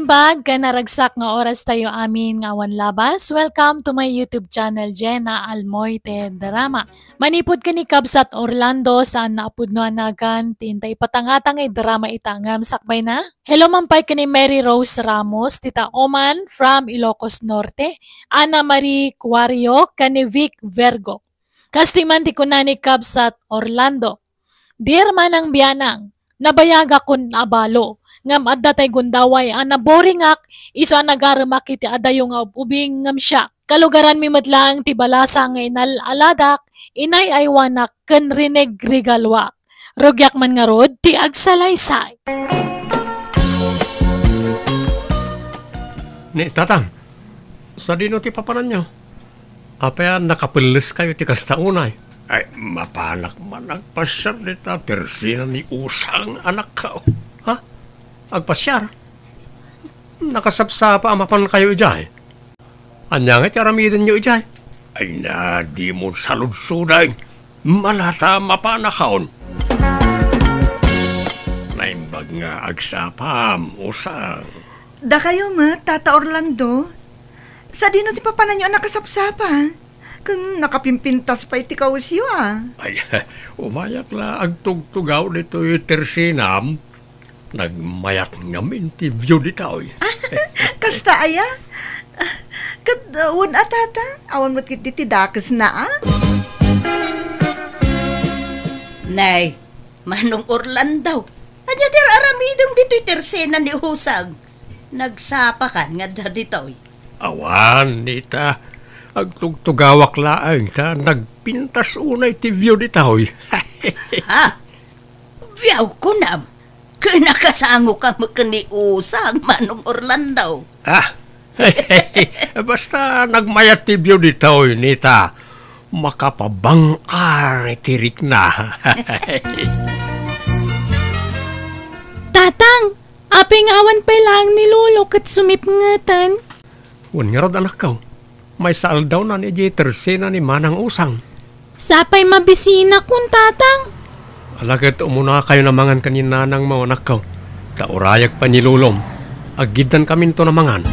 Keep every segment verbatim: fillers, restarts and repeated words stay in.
Naipnagpag ken naragsak nga oras tayo amin nga awan labas. Welcome to my YouTube channel, Jenna Almoite Drama. Manipud ken ni Kabsat Orlando, saan nga apudno a nagan ti inta ipatangtang nga drama ita ngem sakbay na. Hello man pay ken ni Mary Rose Ramos, dita Oman from Ilocos Norte, Ana Marie Cuario, ken ni Vic Vergo. Kasta man ti kuna ni Kabsat Orlando, "Dear Manang Bianang, nabayagakon a balo, ngem adda tay gundaway a naboringak isu a nagaremak iti adayo nga ub-ubing ngem siak. Kalugaranmi met laeng ti balasang nga inal-aladak, inay-aywanak ken rinegregaluak." Rugiak man ngarud ti agsalaysay. Ni Tatang, sadino ti papananyo? Apay a nakapelleskayo ti kasta unay? Ay, mapanak man agpasiar dita tersena ni Usang, anakko. Ha? Agpasiar? Nakasapsapa a mapankayo idiay. Ania ngay ti aramidenyo idiay? Ay na, dimon saludsoden. Malata mapanakon. Naimbag nga agsapam, Usang. Dakayo met, Tata Orlando. Sadino ti papananyo a nakasapsapa? Ken nakapimpintas pay ti kawesyo, a. Ay, umayak la agtugtugaw ditoy tersenam. Nagmayat ngamin ti view ditoy. Kasta aya? Ket, uh, wen a, Tata, awan met ketdi ti dakesna, a? Nay, Manong Orlando, ania ti ar-aramidem ditoy tersena ni Usang? Nagsapakan nga adda ditoy? Awan, Nita. Agtugtugawak laeng ta nagpintas unay ti view ditoy. Ha? View, kunam? Ken nakasangoka met ken ni Usang, Manong Orlando? Ah, basta nagmayat ti view ditoy, Nita. Makapabang-ar ti rikna. Tatang, apay nga awan pay laeng ni Lolo ket sumipngeten? Wen ngarud, anakko. Maysa aldawnan idiay tersena ni Manang Usang. Sapay mabisinakon, Tatang. Ala ket umunakayon a mangan ken ni nanangmo, anakko. Ta urayek pay ni Lolom. Aggiddankaminton a mangan.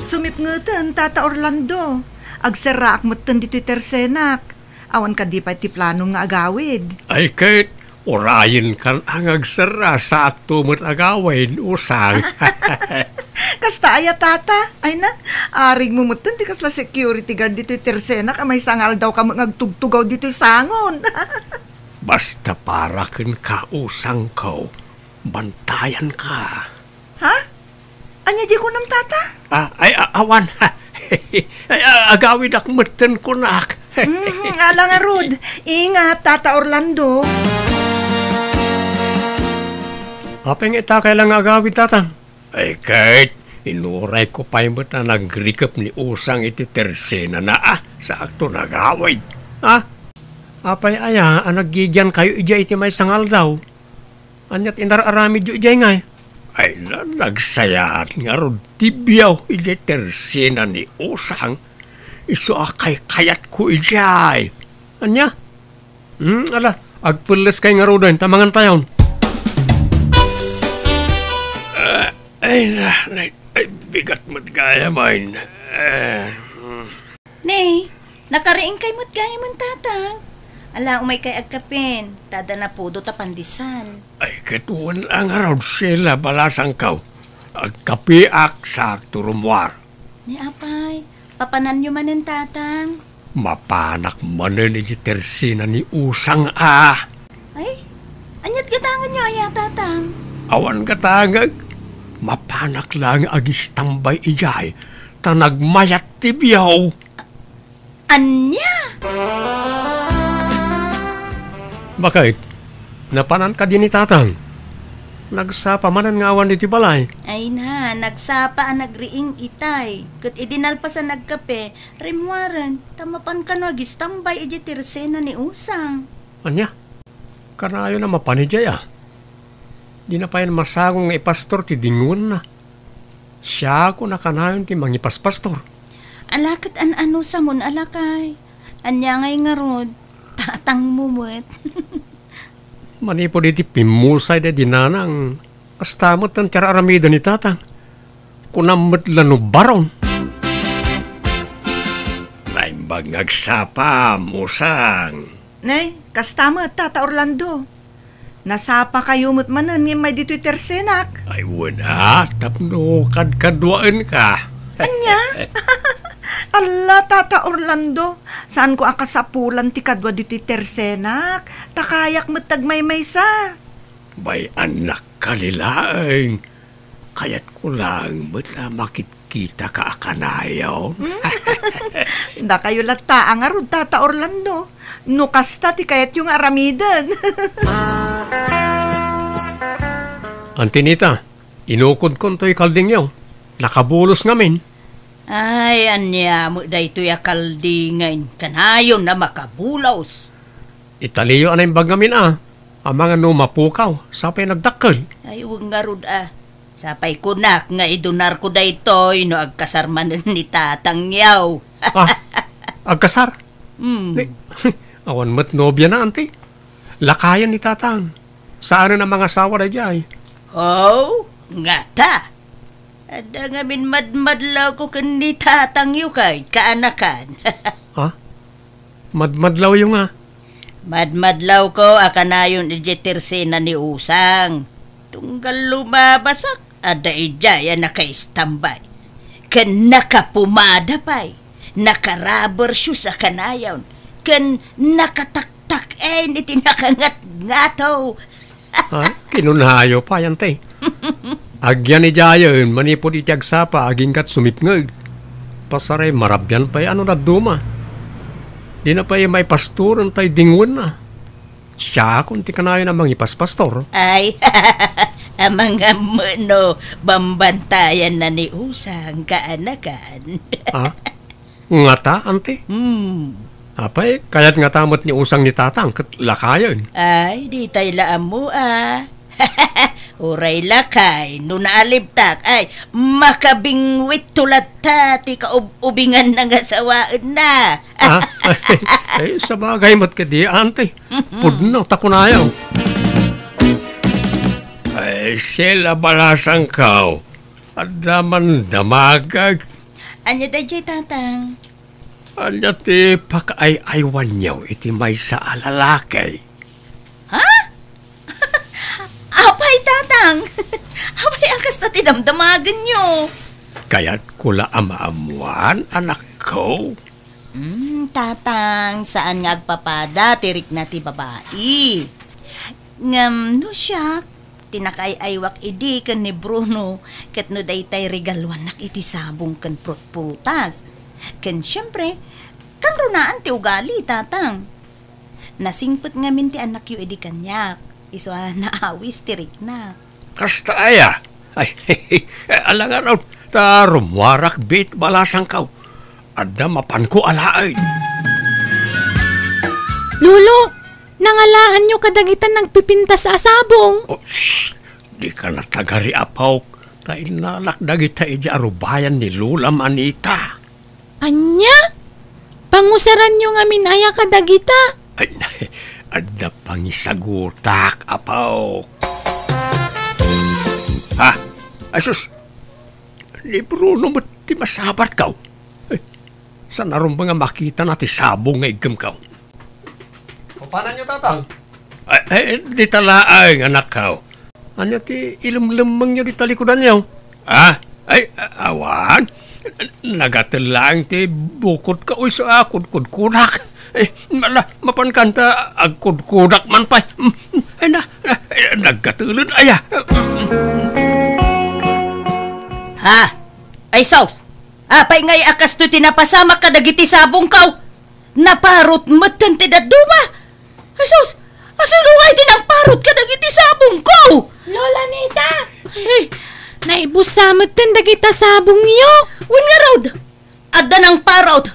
Sumipngeten, Tata Orlando. Agserraak metten ditoy tersenak. Awan kadi pay ti planom nga agawid? Ay ket, urayenkan a nga agserra, saakto met agawid, Usang. Kasta aya, Tata? Ay na, arigmo metten ti kasla security guard ditoy tersenak a maysa nga aldawka met nga agtugtugaw ditoy sangon. Basta para kenka, Usangko, bantayanka. Ha? Ania di kunam, Tata? Ah, ay, a-, awan. Ay, a-, agawidak metten kunak. Mhm, ala ngarud. Ingat, Tata Orlando. Apay nga itakay la nga agawid, Tata? Ay, ket, inurayko pay met a nagrikep ni Usang iti tersenana, a, saakto nagawid. Ah? Apay aya a naggigiankayo idiay iti maysa nga aldaw? Ania ti inar-aramidyo idiay ngay? Ay, na-, nagsayaat ngarud ti biyaw idiay tersena ni Usang. Isu a kaykayatko idiay. Ania? Hmm, ala, agpelleskay ngaruden ta mangantayon. Ah, ay, na, na, ay, bigat met gayam, ay. Eh, hmm. Ne, nakariingkay met gayam, Tatang. Ala, umaykay agkape, ta adda napudot a pandesal. Ay, ket wen la ngarud, Sheila, balasangko. Agkapeak, saakto rummuar. Ni apay, papananyo manen, Tatang? Mapanak manen iti tersena ni Usang a. Ay, aniat gatangenyo aya, Tatang? Awan gatangek. Mapanak laeng agistambay idiay, ta nagmayat ti biyaw. Ania? Bakit? Napanan kadi ni Tatang? Nagsapa manen nga awan iti balay. Ay na, nagsapa a nagriing itay. Ket idi nalpas a nagkape, rimmuaren, ta mapan kano agistambay idiay tersena ni Usang. Ania? Kanayon a mapan idiay a. Dina pay masango nga ipastor ti dingoenna. Siak a kanayon ti mangipaspastor. Ala ket an-ano, Samon a lakay. Ania ngay ngarud, tatangmo met. Manipud iti pimmusay daydi nanang, Kasta met ti ar-aramiden ni Tatang. Kunam met la no baron. Naimbag nga agsapam, usang. Nay, kasta met, Tata Orlando. Nasapakayo met manen nga immay ditoy tersenak. Ay, wen a, tapno kadkaduaenka. Ania? Alla, Tata Orlando, saanko a kasapulan ti kadua ditoy tersenak. Ta kayak met ti agmaymaysa. Bay, annak, kali laeng. Kayatko laeng met a makitkitaka a kanayon. Dakayo latta a ngarud, Tata Orlando. No kasta ti kayatyo nga aramiden. Auntie Nita, inukodkon toy kaldingyo. Nakabulos ngamin. Ay, ania met daytoy a kalding nga inkanayon a makabulos? Italiyo a naimbag ngamin a, amangan no mapukaw, sapay nagdakkel. Ay, wen ngarud a. Sapay kunak nga idunarko daytoy no agkasar manen ni Tatangyo. Ah, agkasar? Hmm. Ni, awan met nobiana, Auntie. Lakayen ni Tatang. Saanen a mangasawa daydiay. Oh, ngata. Adda ngamin madmadlawko ken ni Tatangyo kay kaanakan. Ha? Madmadlawyo nga? Madmadlawko a kanayon idiay tersena ni Usang. Tunggal lumabasak, adda idiay a nakaistambay. Ken nakapumada pay, naka-rubber shoes a kanayon, ken nakataktak-en iti nakangatngato. Ha? Kinunayo pay, Auntie. Agyan idiayen manipud iti agsapa aginggat sumipngeg. Pasaray marabian pay a no dadduma. Dina pay maipastoren tay dingwenna. Siakon ti kanayon a mangipaspastor. Ay, amangan met no bambantayanna ni Usang kaanakan. Ha? Ngata, Auntie? Hmm. Apay, kayat ngata met ni Usang ni Tatang ket lakayen. Ay, ditay la ammo a. Uray lakay, no naalibtak, ay, makabingwitto latta ti kaub-ubinganna nga sawaenna. Ah, ay, sabagay met kadi, Auntie. Pudno ta kunayo. Ay, Sheila, balasangko. Adda man damagek. Ania daydiay, Tatang? Ania ti pakaay-aywanyo iti maysa a lalaki? Ha? Apay, Tatang? Apay a kasta ti damdamagenyo? Kayatko la a maammuan, anakko. Hmm, Tatang, saan nga agpapada ti rikna ti babai. Ngem no siak, ti nakaay-aywak idi ken ni Bruno, ket no daytay regaluannak iti sabong ken prutprutas. Ken siempre, kangrunaan ti ugali, Tatang. Nasingpet ngamin ti annakyo idi kaniak, isu a naawis ti rikna. Kasta aya? Ay, ala ngarud, ta rummuarak bit balasangko. Adda mapanko alaen. Lolo, nangalaanyo kadagita nagpipintas a sabong? Oh, shh! Dika natagari, apok, ta innalak dagita idiay arubayan ni Lola Manita. Ania? Pangusaranyo ngamin aya kadagita? Ay, adda pangisagutak, apok. Ha? Ay, sus! Ni Bruno met ti masabatko. Ay, saan a rumbeng a makitana ti sabong nga iggem ko. Mapananyo, Tatang? Ay, ay, dita laeng, anakko. Ania ti ilemlemmengyo dita likudanyo? Ah, ay, a-, awan. Nagatel laeng ti bukodko isu a kudkudkudak. Eh, mala, mapan kanta agkudkudak man pay. Mm, ay na, na, ay, naggatelen aya. Ha? Ay sus! Apay ngay a kastoy ti napasamak kadagiti sabongko? Naparot metten ti dadduma! Ay sus! Asino ngay ti nangparot kadagiti sabongko? Lola Nita! Ay! Naibussa metten dagita sabongyo! Wen ngarud! Adda nangparot!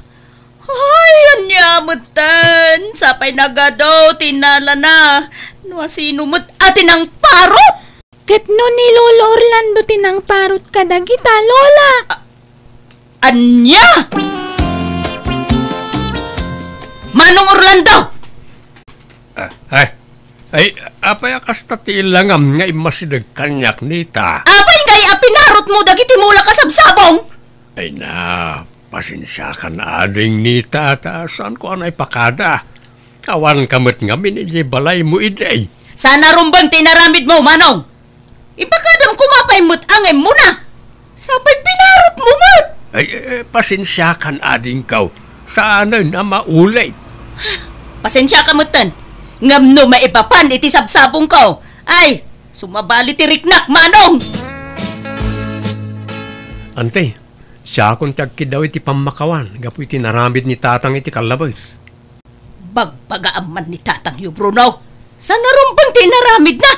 Ay, ania metten? Sapay nagadu ti nalana. No asino met a ti nangparot? Ket no ni Lolo Orlando ti nangparot kadagita, Lola? A-, ania? Manong Orlando! Ah, ay, Ay, apay a kasta ti ilangam nga immasideg kaniak, Nita? Apay ngay a pinarotmo dagiti mulak a sabsabong? Ay na, pasensiakan ading, Nita, ta saanko a naipakada. Awanka met ngamin idiay balaymo idi. Saan a rumbeng ti inaramidmo, Manong? Ipakadam koma pay met angaymo na. Sapay pinarotmo met. Ay, eh, pasensiakan adingko. Saanen a maulit. Pasensiaka metten. Ngem no maipapan iti sabsabongko, ay, sumabali ti riknak, Manong! Ante, siakon ti agkiddaw iti pammakawan gapu iti naramid ni Tatang iti kallabes. Bagbagaam man ni Tatangyo, Bruno. Saan a rumbeng ti inaramidna?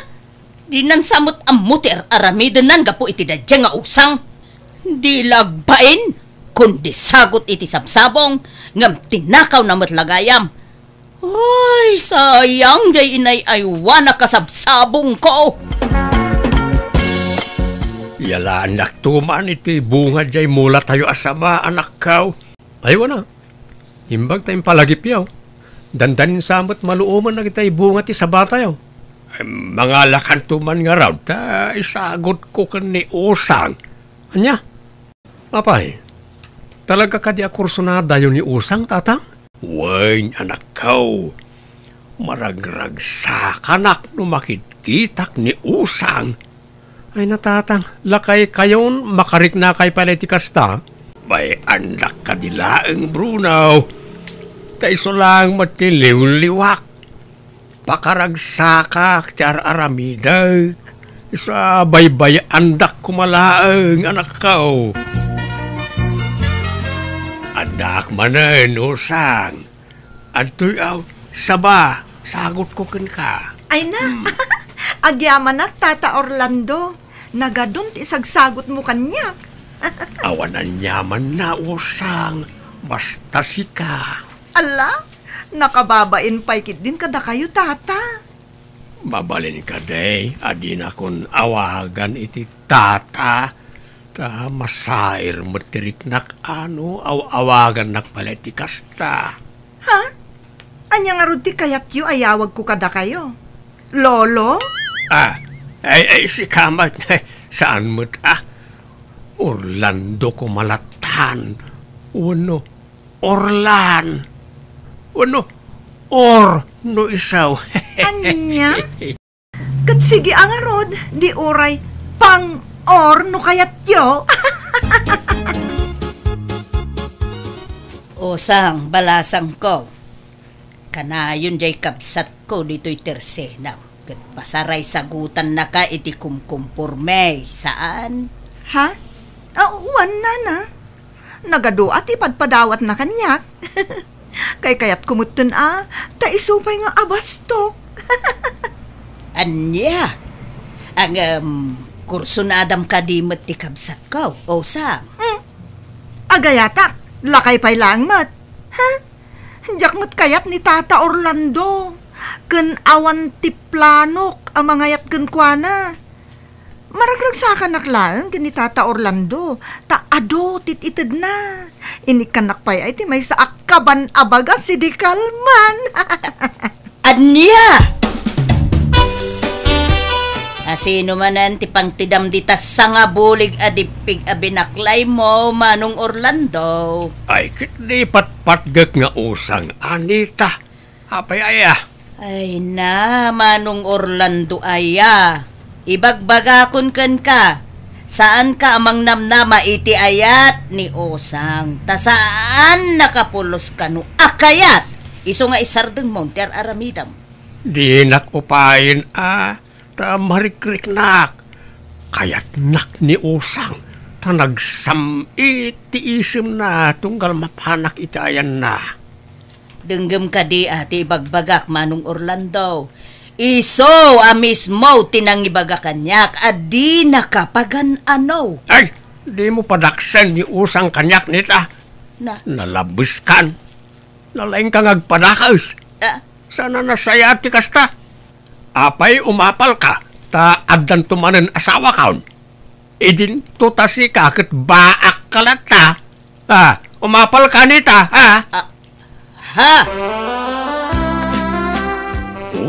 Dinan sa met ammo ti ar-aramidennan gapu iti daydiay nga usang. Di la agbain, kundi sagut iti sabsabong, ngem tinakawna met la gayam. Ay, sayang jay inay-aywanak a sabsabongko. Yalaannakto man iti bunga jay mulatayo a sama, anakko. Ay, wana. Imbag ta impalagipyo. Dandanin sa met maluomen dagiti bunga ti sabatayo. Ay, mangalakanto man ngarud ta isagutko ken ni Usang. Ania? Apay, talaga kadi a kursunadayo ni Usang, Tatang? Wen, anakko. Maragragsakanak no makitkitak ni Usang. Ay na, Tatang, lakaykayon, makariknakay pay la iti kasta? Bay-andak kadi laeng, Bruno. Ta isu laeng met ti liwliwak. Pakaragsakak ti ar-aramidek. Isu a baybay-andak koma laeng, anakko. Addaak manen, Usang. Adtoy, aw, saba, sagutko kenka. Ay na, Hmm. Agyamanak, Tata Orlando. Nagadun ti isagsagutmo kaniak. Awan aniamanna, Usang. Basta sika. Ala, nakababain pay ketdin kadakayo, Tata. Mabalin kadi a dinakon awagan iti Tata? Ta masair met ti riknak a no aw-awagannak pay la iti kasta. Ha? Ania ngarud ti kayatyo a yawagko kadakayo? Lolo? Ah, ay, ay, sika met, saan met, ah? Orlando koma lattan. Wenno, Orlan. Wenno, Or, no isu. Ania? Ket sige a ngarud, di uray pang-or no kayatyo. Usang, balasangko. Kanayon jay kabsatko ditoy tersenam, ket pasaray sagutannaka iti kumkumporme, saan? Ha? Ah, wen, nana. Nagadua ti padpadawatna kaniak. Kaykayatko metten a, ta isu pay nga abastok. Ania? Ngem, kursunadam kadi met ti kabsatko, Usang? Hmm. Agayatak, lakay pay laeng met. Ha? Diak met kayat ni Tata Orlando. Ken awan ti planok a mangayat kenkuana. Maragragsakanak laeng ken ni Tata Orlando, ta adu ti it-itedna. Inikkannak pay ay ti maysa a kaban a bagas idi kalman. Ania? Asino manen ti pangtedam dita sangabulig a dippig a binaklaymo, Manong Orlando? Ay, ket di patpatgek nga usang, Anita. Apay aya? Ay na, Manong Orlando aya. Ibagbagakon kenka, saanka a mangnamnama iti ayat ni usang, ta saan nakapulos kano a kayat isu nga isardengmo ti ar-aramidem. Dinak upayen a, ta marikriknak. Kayatnak ni usang, ta nagsam-it ti isemna tunggal mapanak iti ayanna. Denggem kadi a ti ibagbagak, Manong Orlando. Isu a mismo ti nangibaga kaniak a dinaka pagan-ano. Ay, dimo padaksen ni usang kaniak, Nita. Na? Nalabeskan. Nalaingka nga agpadakes. Ah. Saan a nasayaat ti kasta? Apay, umapalka, ta addanto manen asawakon? Idinto ta sika ket baakka latta. Ah, umapalka, Nita, ha? Ah, ha?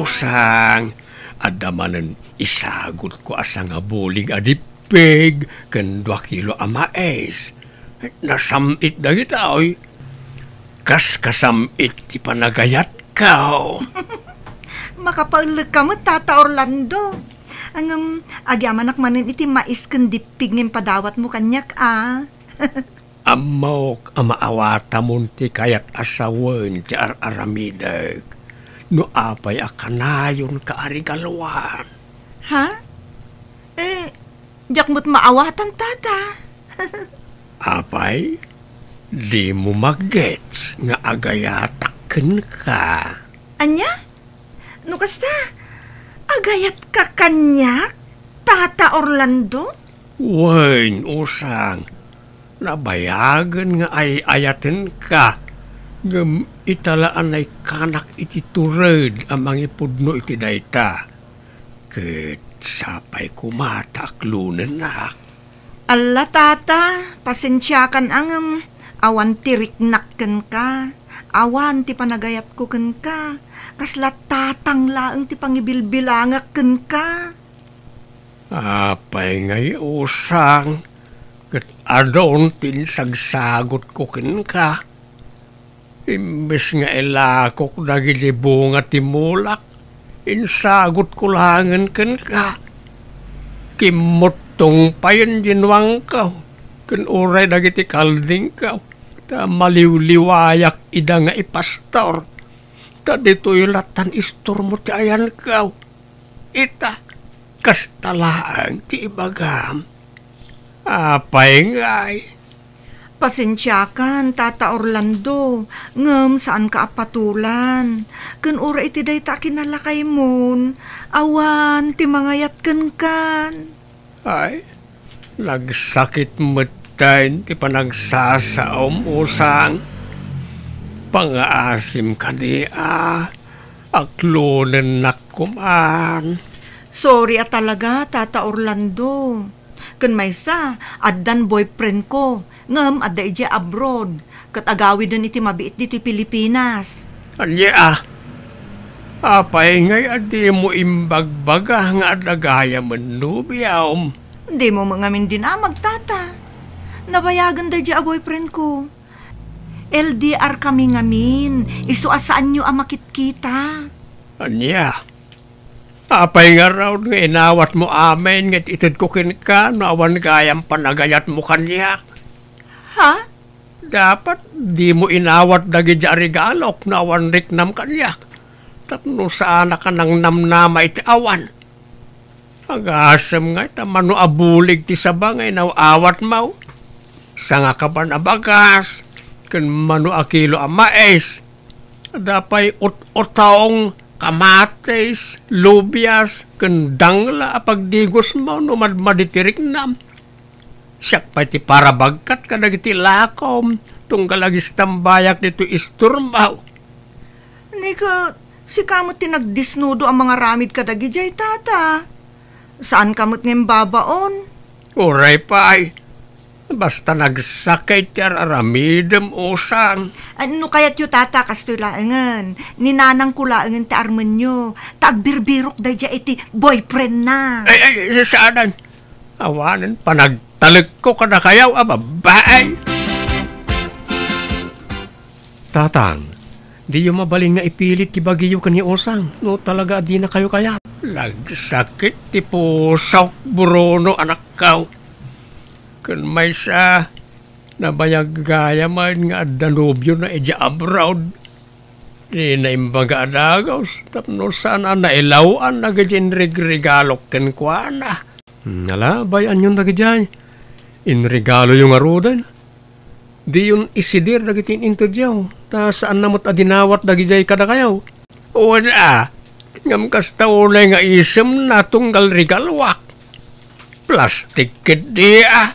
Usang, adda manen isagutko a sangabulig a dippig ken dua kilo a mais. Nasam-it dagita, oy. Kas kasam-it ti panagayatko. Makapaellek ka met, Tata Orlando. Ngem, agyamanak manen iti mais ken dippig nga impadawatmo kaniak, a. Ammok a maawatamon ti kayat a sawen ti ar-aramidek no apay a kanayonka a regaluan. Ha? Eh, diak met maawatan, Tata. Apay, dimo magets nga agayatak kenka? Ania? No kasta, agayatka kaniak, Tata Orlando? Wen, usang, nabayagen nga ay-ayatenka, ngem ita la a naikkanak iti tured a mangipudno iti dayta, ket sapay koma ta aklonennak. Alla, Tata, pasensiakan a ngem awan ti riknak kenka, awan ti panagayatko kenka, kasla tatang laeng ti pangibilbilangak kenka. Apay ngay, usang, ket adun ti insagsagutko kenka. Imbes nga ilakok dagiti bunga ti mulak, insagutko laengen kenka. Kimmuttong payen dinuangko, ken uray dagiti kaldingko, ta maliwliwayak ida nga ipastor, ta ditoy lattan istormo ti ayanko. Ita, kasta laeng ti ibagam. Apay ngay? Pasensiakan, Tata Orlando, ngem saanka a patulan. Ken uray iti dayta a kinalakaymon, awan ti mangayat kenkan. Ay, nagsakit metten ti panagsasaom, usang. Pangaasim kadi a, aklonennak koman. Sorry a talaga, Tata Orlando. Ken maysa, addan boyfriend ko, ngem adda idiay abroad, ket agawiden iti mabiit ditoy Pilipinas. Ania a? Apay ngay a dimo imbagbaga nga adda gayamen nobiam? Dimo met ngamin dinamag, Tata. Nabayagen daydiay a boyfriend ko. L D R kami ngamin, isu a saanyo a makitkita. Ania? Apay ngarud nga inawatmo amin nga itedko kenka no awan gayam panagayatmo kaniak? Ha? Dapat dimo inawat dagiti a regalok no awan riknam kaniak, tapno saanak a nangnamnama iti awan. Agasem ngay ta mano a bulig ti saba nga inaw-awatmo, sangakaban a bagas, ken mano a kilo a mais. Adda pay ut-utong, kamatis, lubias, ken dangla a pagdigosmo no madmadi ti riknam. Siak pay ti parabagkat kadagiti lakom, tunggal agistambayak ditoy istormo. Ni ket, sika met ti nagdisnudo a mangaramid kadagidiay, Tata. Saanka met nga imbabaon. Uray pay. Basta nagsakit ti ar-aramidem, usang. Ah, no kayatyo, Tata, kastoy laengen. Ni nanangko laengen ti armenyo. Ta agbirbirok daydiay iti boyfriendna. Ay, ay, saanen. Awanen panagtalekko kadakayo a babbai. Tatang, diyo mabalin nga ipilit ti bagiyo ken ni Osang no talaga a dinakayo kayat. Nagsakit ti pusok, Bruno, anakko. Ken maysa, nabayag gayamen nga adda nobiona idiay abroad. Dina imbaga a dagus tapno saan a nailaw-an dagiti inregregalok kenkuana. Hmm, ala, bay-anyon dagidiay. Inregaloyo ngaruden. Diyon isidir dagiti in-intedyo, ta saanna met a dinawat dagidiay kadakayo. Wen a, ngem kasta unay nga isemna tunggal regaloak. Plastik ketdi a.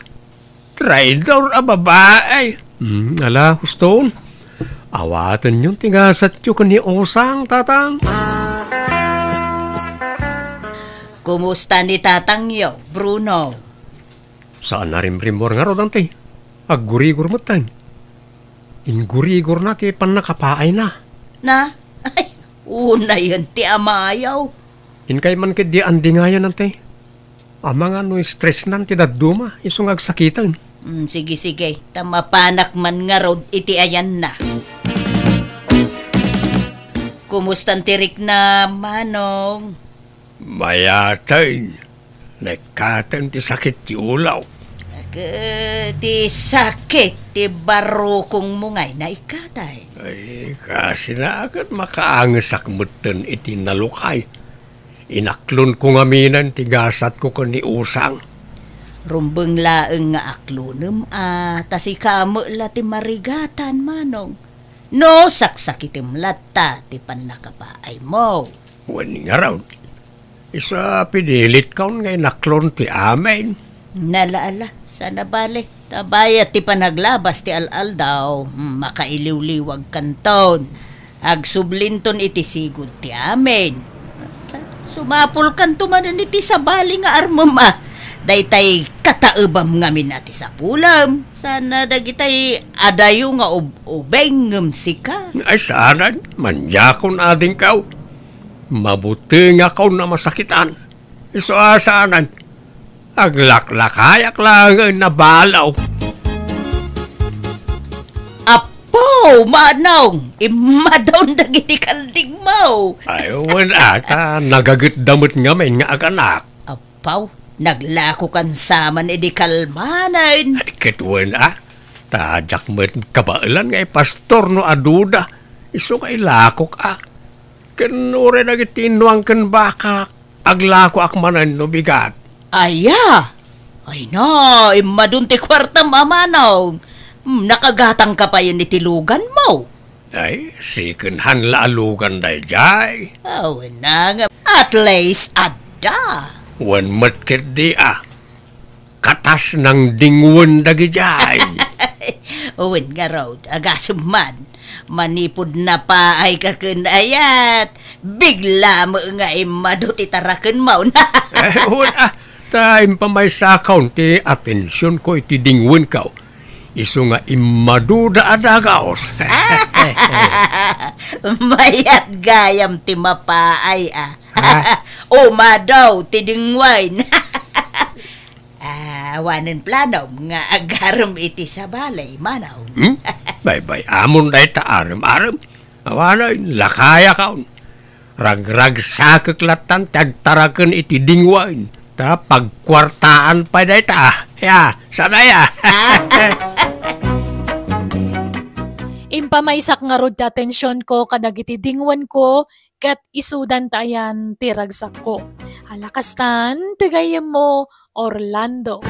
Traidor a babai. Hmm, ala, huston. Awatenyon ti gasatyo ken ni Osang, Tatang. Kumusta ni tatangyo, Bruno? Saan a rimrimmuar ngarud, Auntie. Aggurigor metten. Inggurigorna ti pannakapaayna. Na? Ay, Unayen ti amayo. Inkay man ketdi andingayan, ante. Amangan no stressnan ti dadduma, isu nga agsakiten. Mm, sige, sige. Ta mapanak man ngarud iti ayanna. Kumustan ti rikna, Manong? Mayaten. Naikkaten ti sakit ti ulaw. Ket ti sakit ti barukongmo ngay naikkaten. Ay, kasina ket makaangesak metten iti nalukay. Inaklonko ngaminen ti gasatko ken ni Usang. Rumbeng laeng nga aklonem a, ta sika met la ti marigatan, Manong. No saksakitem latta ti pannakapaaymo. Wen ngarud, isu a pinilitkon nga inaklon ti amin. Nala, ala, saan a bale. Ta bayat ti panaglabas ti al-aldaw, makailiwliwagkanton. Agsublinton iti sigud ti amin. Sumapulkanto manen iti sabali nga armem a. Daytay kataebam ngamin a ti sapulem. Saan a dagitay adayo nga ub-, ubeng ngem sika. Ay, saanen, mandiakon adingkaw. Mabutengakon a masakitan. Isu a saanen, aglaklakayak laeng a nabalaw. Apo, Manong, immadon dagiti kaldingmo. Ay, wen a, ta nagagetda met ngamin nga aganak. Apo, naglakokan sa man idi kalmanen. Ay, ket wen a, ta diak met kabaelan nga ipastor no aduda. Isu nga ilakok a. Ken uray dagiti innuang ken bakak, aglakoak manen no bigat. Aya! Ay na, immadon ti kuartam a, Manong. Hmm, nakagatangka payen iti luganmo. Ay, sikenhan la a lugan daydiay. Awen a nga, at least adda. Wen met ketdi a. Katas nangdingwen dagidiay. Wen ngarud, agasem man. Manipud napaayka ken ayat, bigla met nga immadu ti tarakenmo. Eh, wen a, ta impamaysakon ti atensionko iti dingwenko. Isu nga immaduda a dagaos. Mayat gayam ti mapaay a. Ha? Umadu ti dingwen. Ah, awanen planom nga agarem iti sabali, Manong. Hmm? Baybay-amon dayta arem-arem. Awanen, lakayakon. Ragragsakek lattan ti agtaraken iti dingwen. Ta pagkuartaan pay dayta. Ya, sana ya. Impamaysak ngarud ti atensionko kadagiti dingwenko ket isudan ta ayan ti ragsakko. Ala kastan ti gayyemmo, Orlando.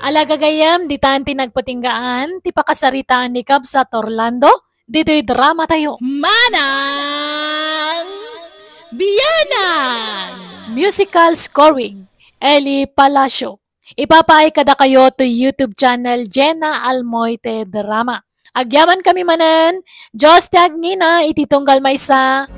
Ala gagayyem, ditan ti nagpatinggaan ti pakasaritaan ni Kabsat Orlando ditoy dramatayo. Manang Biyanan! Musical scoring, Eli Palacio. Ipapaay kadakayo ti YouTube channel Jenna Almoite Drama. Agyamankami manen, Dios ti agnina iti tunggal maysa.